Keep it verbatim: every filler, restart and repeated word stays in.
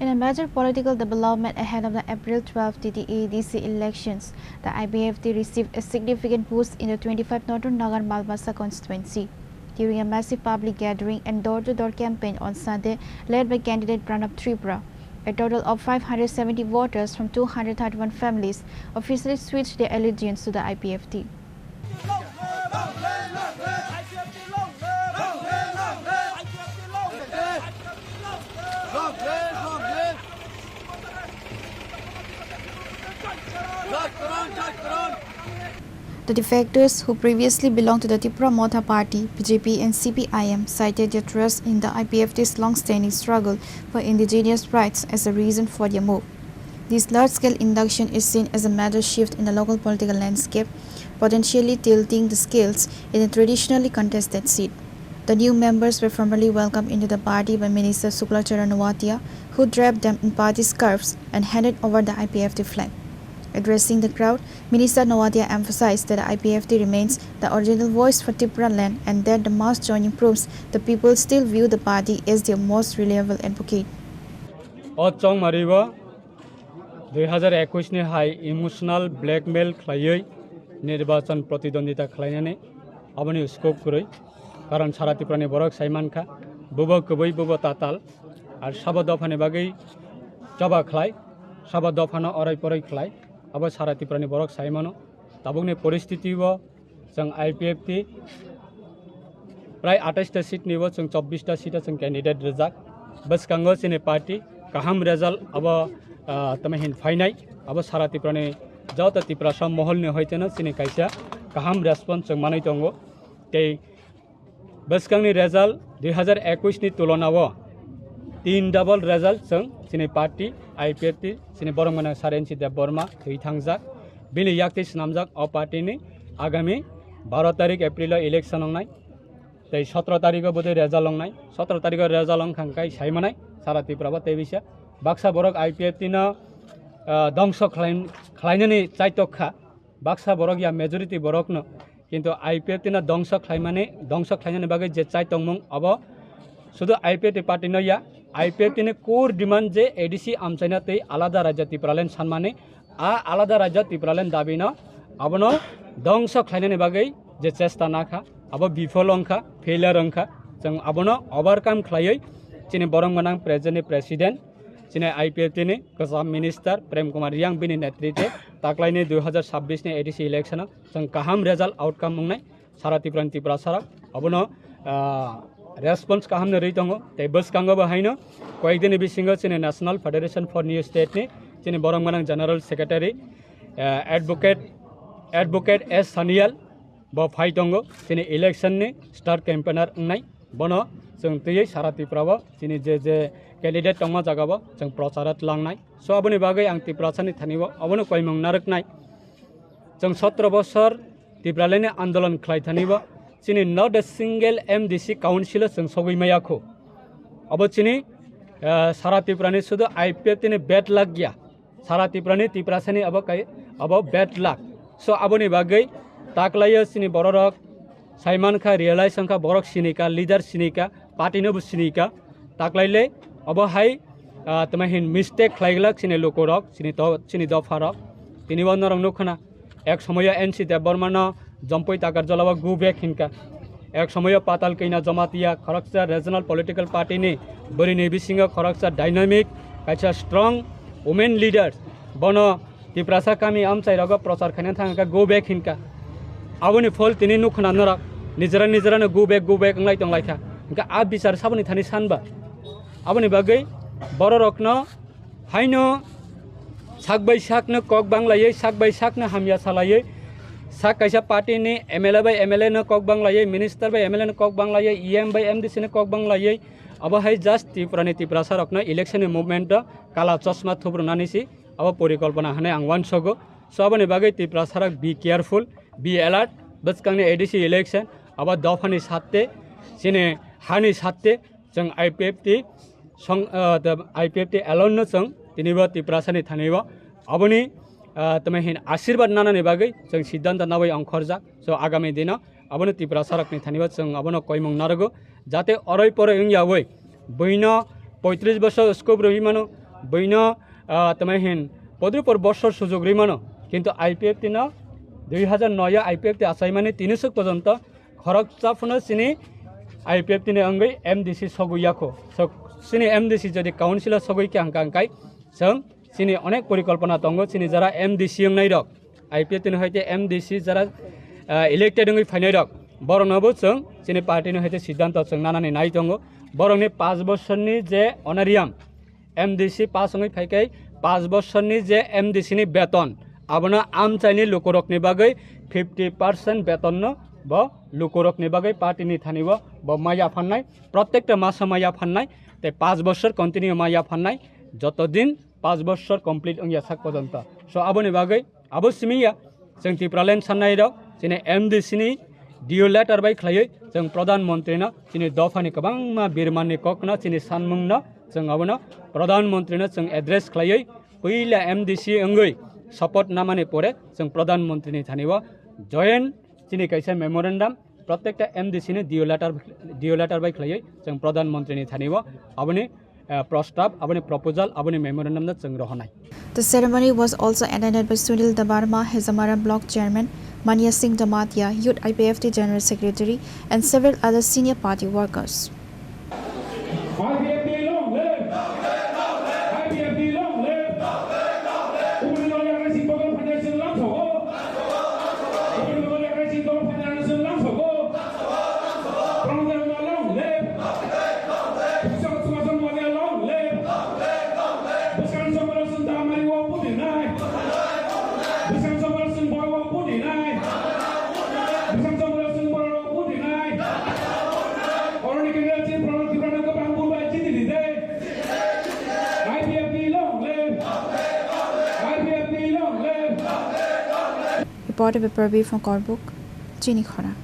In a major political development ahead of the April twelve T T A D C elections, the I P F T received a significant boost in the twenty-five Northern Nagar Malbasa constituency. During a massive public gathering and door-to-door campaign on Sunday, led by candidate Pranab Tripura, a total of five hundred seventy voters from two hundred thirty-one families officially switched their allegiance to the I P F T. The defectors, who previously belonged to the Tipra Motha Party, P J P and C P I M, cited their trust in the I P F T's long-standing struggle for indigenous rights as a reason for their move. This large-scale induction is seen as a major shift in the local political landscape, potentially tilting the scales in a traditionally contested seat. The new members were formally welcomed into the party by Minister Shukla Charan Noatia, who draped them in party scarves and handed over the I P F T flag. Addressing the crowd, Minister Noatia emphasized that the I P F T remains the original voice for Tipraland and that the mass joining proves the people still view the party as their most reliable advocate. O chongmaribo dui hazar ekush ni hai emotional blackmail khlaiwi nirbachan pratidwandita khlainani aboni scope kwrwi. Karon sara Tripura ni borok sai mankha, bubo kwbwi, bubo tatal, ar sabo dophani bagwi choba khlai, sabo dophano orai poroi khlai, abo sara Tripura ni borok sai mano. Tabukni poristiti o chwng I P F T prai atais ta seat ni bo chwng chobbish ta seat o chwng candidate rijak. Bwskango chini party kaham result abo, ah, tamo hin phainai, abo sara Tripura ni joto Tiprasa mohol ni hoiteno chini kaisa kaham response chwng manwi tongo. Tei bwskangni result dui hazar ekush ni tulona o tin double result chwng chini party I P F T chini borok mwnang Sir N C Debbarma thwi thangjak. Bini yakti swnamjak o party ni agami baro tarik April o election wngnai. Tei sotro tarik o bodoi result wngnai. Sotro tarik o result wngkha hwnkhe sai manai sara Tripura bo tei bisa baksa borok I P F T no, ah, dongso khlai-, khlainani chaitok kha. Baksa borok ya majority borokno, kintu I P F T no dongso khlaimani, dongso khlainani bagwi je chai tongmung abo sudu I P F T party no ya, I P F T ni core demand je A D C amchaina tei alada rajya Tipraland sanmani, a alada rajya Tipraland dabi no abono dongso khlainani bagwi je chesta nakha, abo bifol wngkha, failure wngkha, chwng abono overcome khlaiwi chini borok gwnang present ni president, chini I P F T ni kwcham minister Prem Kumar Riang bini netritwe taklaini dui hazar chabbish ni A D C election o chwng kaham result outcome wngnai sara Tripura ni Tiprasa rok abono, ah, response kaham no rwi tongo. Tei bwskango bo haino koyekdini bisingo chini National Federation for New State ni chini borok gwnang general secretary, ah, advocate, advocate S Sanial bo phai tongo chini election ni star campaigner wngnai. Bono chwng twiwi sara Tripura o chini je je candidate tongma jaga o chwng prochar o tlangnai. So aboni bagwi ang Tiprasa ni thani o abono koimung narwknai. Chwng sotro bosor Tipraland ni andolon khlai thani o chini not a single M D C council o chwng sogwi maya kho. Abo chini, eh, sara Tripura ni sudu I P F T ni bad luck ya. Sara Tripura ni, Tiprasa ni abo kai, abo bad luck. So aboni bagwi taklaio chini bororok sai mankha, realize wngkha, borok sinika, leader sinika, party no bo sinika. Taklaile abo hai, ah, tama hin mistake khlaiglak chini lukurok, chini to-, chini dopharok. Tini bo norok nukkhana. Ek somoyo N C Debbarmano Jompui Takarjala o go back hinka. Ek somoyo Patal Kanya Jamatia khoroksa regional political party ni bwrwi ni bisingo khoroksa dynamic, kaisa strong women leader. Bono Tiprasa kami amchai rogo prochar khaina thangka go back hinka. Aboni phol tini nukhna norok nijera nijera no go back, go back wnglai tonglaikha. Hinka a bichar saboni thani sanba. Aboni bagwi bororokno haino sak bai sakno kok banglaiwi, sak bai sakno hamya salaiwi, sak kaisa party ni M L A bai M L A no kok banglaiwi, minister bai M L A no kok banglaiwi, E M bai M D C no kok banglaiwi, abo hai just Tripura ni Tiprasa rokno election ni movement o kala chosma thubrunani si abo porikolpona hinwi ang uansogo. So aboni bagwi Tiprasa rok be careful, be alert, bwskangni A D C election abo dophani satte, chini hani satte, chwng I P F T song, ah, the I P F T alone no chwng tini bo Tiprasa ni thani bo aboni, ah, tamo hin ashirbad nanani bagwi chwng siddhanta nawi ongkhorjak. So agami dino abono Tiprasa rokni thani bo chwng abono koimung narogo, jate oroi poroi wngyawi buino poitris bosor scope rwi mano, Buino, ah, tamo hin podrupor borsor sujog rimano, kintu I P F T no dui hazar noi o I P F T achaimani tini swk porjonto khoroksa phano chini I P F T ni wngwi M D C sogwi yakho. So, chini M D C jodi council o sogwi khe hangka hangkai, chwng chini onek porikolpona tongo, chini jara M D C wngnai rok, I P F T ni hoite M D C jara, ah, elected wngwi phainai rok, borokno bo chwng chini party ni hoite siddhanto chwng nanani nai tongo. Borokni paanch bosorni je honorarium, M D C pass wngwi phaikai, paanch bosorni je M D C ni beton, abono amchaini lukurokni bagwi fifty percent betonno bo lukurokni bagwi party ni thani bo bo maya phannai, protekta maso maya phannai, tei paanch bosor continue maya phannai, joto din paanch bosor complete wngya sak porjonto. So, aboni bagwi, abo simi ya, chwng Tipraland sannai rok, chini M D C ni D O letter bai khlaiwi, chwng Pradhan Mantri no, chini dophani kwbangma birmanni kokno, chini sanmungno, chwng abono Pradhan Mantri no chwng address khlaiwi, puila M D C wngwi support namani pore, chwng Pradhan Mantri ni thani o joint chini kaisa memorandum, protekta M D C ni D O letter, D O letter bai khlaiwi, chwng Pradhan Mantri ni thani o aboni, eh, prostab, aboni proposal, aboni memorandum no chwng rohornai. The ceremony was also attended by Sunil Debbarma, Hezamara Block Chairman, Manya Singh Damatia, Youth I P F T General Secretary, and several other senior party workers. I P F T long live! I P F T long live! Ubuni dol yakrai si bokol phanya sung lang sogo. Ubuni dol yakrai si bokol phanya sung lang sogo. Prang Dharma long live! Bwskang Sukhasang Walia long live! Bwskang Sombor Sung Damari wo pudi nai! Bwskang Sombor Sung Boro wo pudi nai! Bwskang Sombor Sung Boro wo pudi nai! Oroni kengel chin Prang Dharma no kwbang bul bai chini di de! I P F T long live! I P F T long live! Reported by Prabi from Korbuk, Chini Khora.